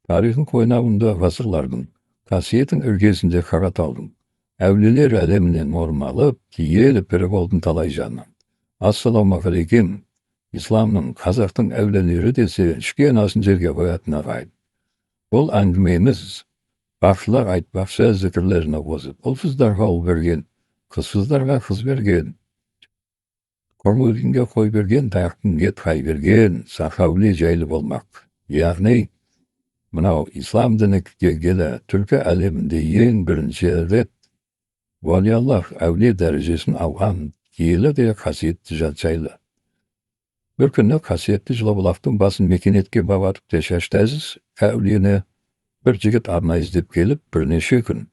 Тарихтың қойнауында ғасырлардың, қасиеттің іргесінде Қаратаудың, әулиелер әлемінен орын алып, киелі пірі болдың талай жанның. Ассалаумағалейкум! Исламның, қазақтың әулиелері десе, ішкен асын жерге қоятын ағайын. Бұл әңгімеміз бақсылар айтпақшы зікірлеріне қосып, ұлсыздарға ұл берген, қызсыздарға қыз берген, қорлы қой берген, таяқтың ет берген Саха әулие жайлы болмақ. Яғни, мынау ислам діні келгелі түркі әлемінде ең бірінші рет уәлиаллах, әулие дәрежесін алған киелі де қасиетті жан жайлы. Бір күні қасиетті Жылыбұлақтың басын мекен еткен баба Шаштәзіз әулиені бір жігіт арнайы іздеп келіп, бірнеше күн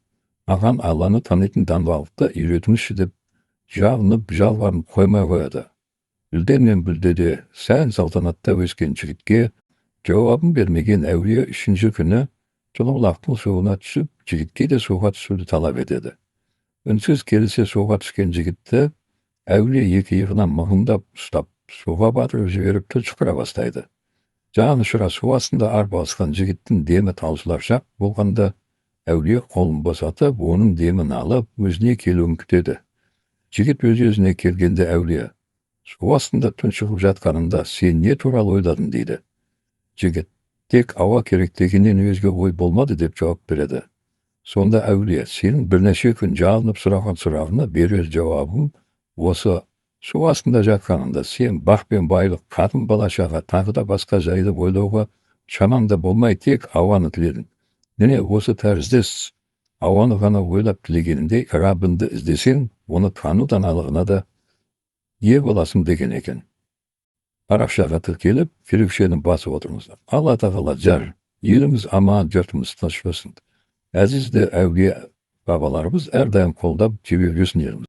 маған Алланы танитын даналықты үйретіңізші деп жалынып, жалбарынып қоймай қояды. Үлде мен бүлдеде сән салтанатта өскен жігітке жауабын бермеген әулие үшінші күні Жылыбұлақтың суына түсіп, жігітке де суға түсуді талап етеді. Үнсіз келісе суға түскен жігітті әулие екі иығынан мығымдап ұстап, суға батырып жіберіп тұншықтыра бастайды. Жан ұшыра су астында арпалысқан жігіттің демі таусылар шақ болғанда, әулие қолын босатып, оның демін алып, өзіне келуін күтеді. Жігіт өз-өзіне келгенде әулие: «Су астында тұншығып жатқанында сен не туралы ойладың?» – дейді. Жігіт: «Тек ауа керек дегеннен өзге ой болмады», – деп жауап береді. Сонда әулие: «Сенің бірнеше күн жалынып сұраған сұрағына берер жауабым осы: су астында жатқанында сен бақ пен байлық, қатын, бала шаға, тағы да басқа жайлы ойлауға шамаң да болмай, тек ауаны тіледің. Міне, осы тәріздес ауаны ғана ойлап тілегеніндей, Раббыңды іздесең, оны тану даналығына да ие боласың», – деген екен. Арабшаға тіркеліп, жүрекшені басып отырыңыздар. Алла Тағала жар, еліміз аман, жұртымыз тыныш болсын. Әзіз де әулие бабаларымыз әрдайым қолдап, жебеп жүрсін еліміз.